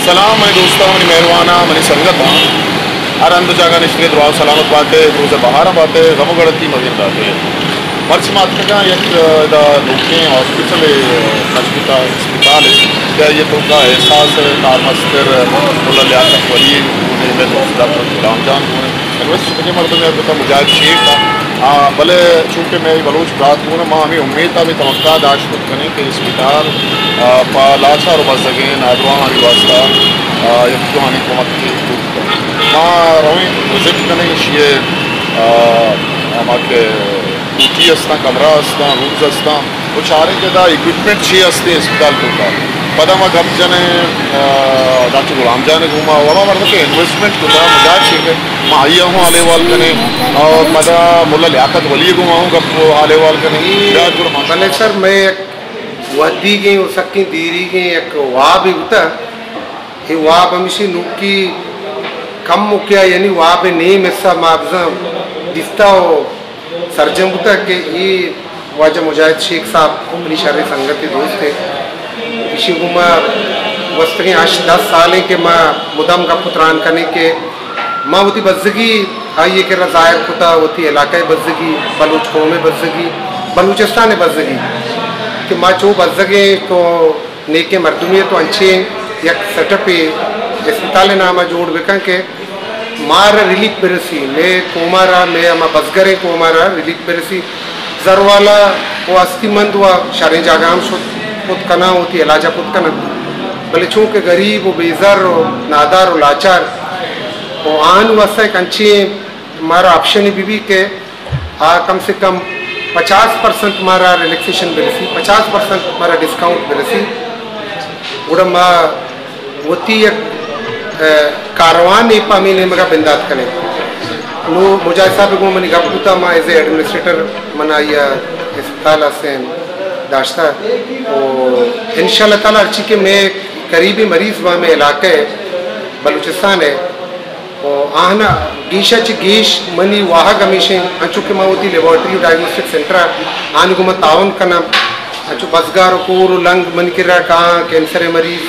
سلام منی دوستاں، منی مہرواناں، منی سنگتاں، ہر ہند و جاگہ نشتگے دراہ و سلامت باتے، روز بہاراں باتے، غم و گڑتی مبین داتے۔ مرچی ما اتکگاں یک، ء، ادا نوکیں ہاسپٹل ء، مجبوطہ اسپتال ء، کہ آئی ء توکا احساس ء کارمستر ملا لیاقت ولی گون ء، مئے دوست ڈاکٹر غلام جان گون ء، البت شتگیں مردمے البتہ مجاہد شیخ ء، آ، بلے چونکہ مئے بلوچ برات گون ء، ما ہمے امیت ء ہمے توقع داشت کت کنیں کہ اسپتال، آ، پہ لاچار و بزگیں نادراہانی واسطہ، آ، یک جوانیں کمکے بوت کنت۔ ما رویں وزٹ کنیں ایشی ء، آ، ہما کہ کوٹی استاں، کمرہ استاں، رومز استاں، و چاریں کہ ادا اکوپمنٹ چی استیں اسپتال توکا۔ پدا ما گپ جنیں، آ، ڈاکٹر غلام جان ء گوما، و ہما مردم کہ انویسٹمنٹ کتا، مجاہد شیخ ء، ما آئی ء ہوں حال احوال کنیں، اور پدا ملا لیاقت ولی ء گوما ہوں گپ و حال احوال کنیں۔ بیا گڑا ما بلے سر، مئے یک ودیگیں و سکیں دیریگیں یک وابے بوتا۔ اے واب ہمیشی نوکی کم مکیا، یعنی واب نیم حصہ ما بزاں دیستا و سرجم بوتا کہ اے واجہ مجاہد شیخ صاحب منی شریں سنگتے دوستے۔ ایشی گوں ما گوستگیں ہشت دس سالیں کہ ما مدام گپ و تران کنیں کہ ما وتی بزگی آئی ء کرا ظاہر کتا، وتی علاقہ ء بزگی، بلوچ قوم ء بزگی، بلوچستان ء بزگی کہ ما چو بزگیں تو نیکیں مردمے تو انچیں یک سیٹ اپے اسپتال ء نام ء جوڑ بکن کہ مارا ریلیف برسی، مئے قوم ء را، مئے ہما بزگریں قوم ء را ریلیف برسی۔ زروالا و ہستی مند و شریں جاگہ ہم شت کت کناں، وتی علاج ء کت کننت، بلے چونکہ گریب و بے زر و نادار و لاچار و آہانی واسطہ یک انچیں مارا آپشنے بہ بی کہ آ کم سے کم پچاس پرسنٹ مارا ریلیکسیشن برسی، پچاس پرسنٹ مارا ڈسکاؤنٹ برسی، گڑا ما وتی یک، ء، کاروانے پہ ہمے نیمگا بندات کنیں۔ نو مجاہد صاحب گوں منی گپ بوتا، ما ایز اے ایڈمنسٹریٹر من آئی ء اسپتال ء سین داشتہ و انشاءاللہ تعالی ہرچی کہ مئے قریبی مریض با مئے علاقہ ء بلوچستان ء و آہنا گیشا چہ گیش منی واہگ ہمیشیں، انچو کہ ما وتی لیبارٹری و ڈائگنوسٹک سینٹر ء آہانی گوما تعاون کناں، انچو بزگار و کور و لنگ منی کرا کاہاں، کینسر ء مریض،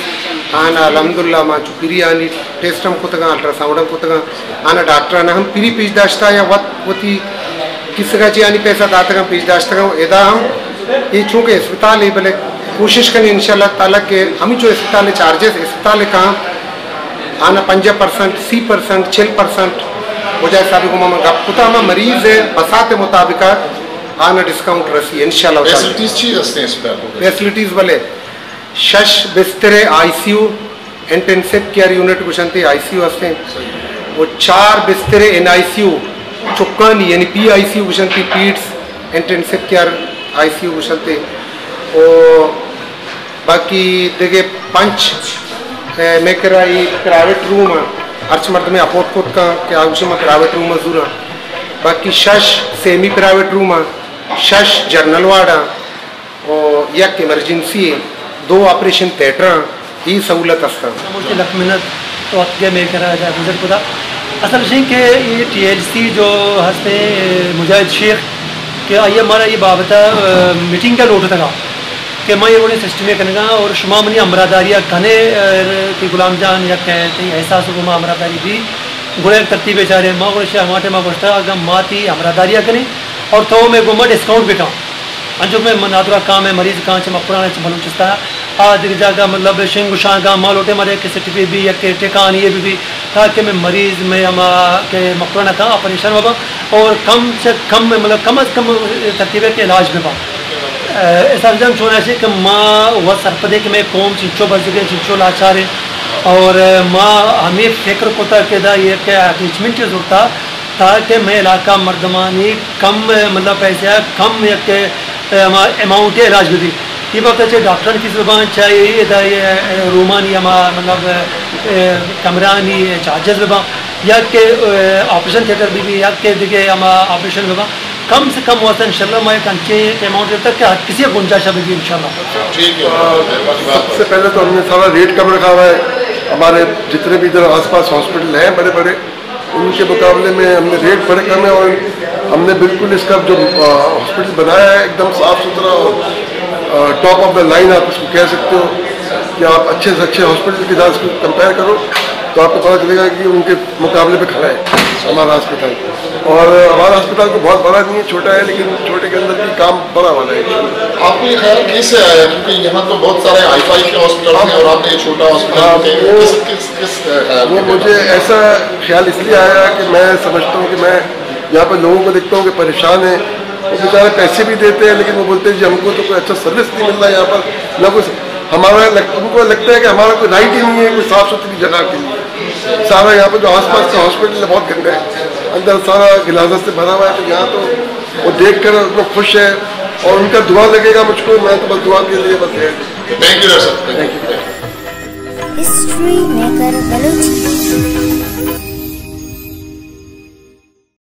آہنا الحمدللہ ما انچو فری آہانی ٹیسٹ ہم کتگاں، الٹراساؤنڈ ہم کتگاں، آہنا ڈاکٹراناں ہم فری پیش داشتہ یا وت وتی کیسگا چہ آہانی پیسہ داتگاں پیش داشتگاں۔ ادا ہم اے چونکہ اسپتال ہے، بلے کوشش کنیں انشاءاللہ تعالی کہ ہمینچو اسپتال چارجز اسپتال کاہاں آنا پنجاہ پرسنٹ، سی پرسنٹ، چل پرسنٹ، مجاہد صاحب گوما من گپ کتا، ہما مریض ء بساط مطابق آنا ڈسکاؤنٹ رسی انشاءاللہ تعالی۔ فیسلٹیز چی ہستیں اسپتال کو؟ فیسلٹیز بلے شش بستر آئی سی یو، انٹینسو کیئر یونٹ گوشنتے، آئی سی یو ہستیں، و چار بستر این آئی سی یو چکانی، یعنی پی آئی سی یو گوشنتے، پیڈز انٹینسو کیئر آئی سی یو گوشنتے، و باقی دگہ پنچ، اے، مئے کرا اے پرائیویٹ روم ء، ہرچ مردمے اپورٹ کت کن کہ آ گوشی من پرائیویٹ روم ء زوراں۔ باقی شش سیمی پرائیویٹ روم ء، شش جنرل وارڈ ء، و یک ایمرجنسی ء، دو آپریشن تھیٹر ء، اے سہولت است۔ ملک لکھ منت تو اتکے مئے کرا ادا وزٹ کتا۔ اصل شیں کہ اے ٹی ایل سی جو ہستے، مجاہد شیخ، کہ آئی ء مارا اے بابت ء، میٹنگ ء لوٹتگا کہ ما اے وڑیں سسٹمے کنگا اور شما منی ہمراہداری ء کنے، ء، کہ غلام جان یا کہ تئی احساس گوما ہمراہداری بی، گڑا یک ترتیبے چارے۔ ما گڑا شہ ہما ٹائما گوشتا اگاں ما تئی ہمراہداری ء کنیں اور تو مئے گوما ڈسکاؤنٹ بکن۔ انچو کہ مئے نادراہ کام ء مریض کاں چہ مکران ء چہ بلوچستان ء آ دگہ جاگہ مطلب شنگ و شانگاں ما لوٹیں مارے کہ سیٹ پہ بی یا کہ ٹھکانے بہ بی تاکہ مئے مریض مئے ہما کہ مکران ء کاں آپریشن بہ باں اور کم چہ کم مطلب کم از کم ترتیب ء کہ علاج بہ باں۔ احساس جان چون ایسے کہ ما و سرپدیں کہ مئے قوم چنچو بزگیں چنچو لاچاریں اور ما ہمیں فکر کتا کہ دا یہ کہ اٹیچمنٹ زورتا تاکہ مئے علاقہ مردمانی کم، مطلب، پیسہ ء کم یک، ء، ہما اماؤنٹ ء علاج بہ بیت۔ اے بابت ء چہ ڈاکٹرانی فیس بہ باں، چہ اے ادا اے، ء، رومانی ہما، مطلب، ء، کمرانی چارجز بہ باں، یا کہ، ء، آپریشن تھیٹر بہ بی، یا کہ دگہ ہما آپریشن بہ باں، کم سے کم واسطہ انشاءاللہ ما یک انچیں اماؤنٹ تک کہ ہر کسی گنجائش بہ بی انشاءاللہ۔ ٹھیک ہے، مہربانی، بہت سب سے پہلے تو ہم نے سارا ریٹ کم رکھا ہوا ہے۔ ہمارے جتنے بھی ادھر آس پاس ہاسپٹل ہیں بڑے بڑے، ان کے مقابلے میں ہم نے ریٹ بڑے کم ہے اور ہم نے بالکل اس کا جو، آ، ہاسپٹل بنایا ہے ایک دم صاف ستھرا اور، آ، ٹاپ آف دا لائن آپ اس کو کہہ سکتے ہو۔ کہ آپ اچھے سے اچھے ہاسپٹل کے ساتھ اس کو کمپیئر کرو، تو آپ کو پتہ چلے گا کہ ان کے مقابلے پہ کھڑا ہے ہمارا ہاسپٹل۔ اور ہمارا ہاسپتال کوئی بہت بڑا نہیں ہے، چھوٹا ہے، لیکن چھوٹے کے اندر بھی کام بڑا والا ہے۔ آپ کو یہ خیال کیسے آیا؟ کیونکہ یہاں تو بہت سارے ہائی فائی کے ہاسپٹل ہیں اور آپ نے یہ چھوٹا ہاسپٹل ہاں، کیا؟ وہ کس کس کس خیال وہ کے مجھے ایسا خیال اس لیے آیا کہ میں سمجھتا ہوں کہ میں یہاں پر لوگوں کو دیکھتا ہوں کہ پریشان ہیں، وہ بیچارے پیسے بھی دیتے ہیں، لیکن وہ بولتے ہیں، "جی، ہم کو تو کوئی اچھا سروس نہیں مل رہا ہے یہاں پر، نہ کوئی۔" ہمارا لگ-، ان کو لگتا ہے کہ ہمارا کوئی رائٹ ہی نہیں ہے کوئی صاف ستھری جگہ کے لیے۔ سارا یہاں پر جو آس پاس کا ہاسپٹل ہے، بہت گندا ہے، اندر سارا گلازہ سے بھرا ہوا ہے، تو یہاں تو وہ دیکھ کر اتنا خوش ہے اور ان کا دعا لگے گا مجھ کو، میں تو بس دعا کے لیے بس ہے۔ تھینک یو ڈاکٹر صاحب، thank you. History maker Balochi.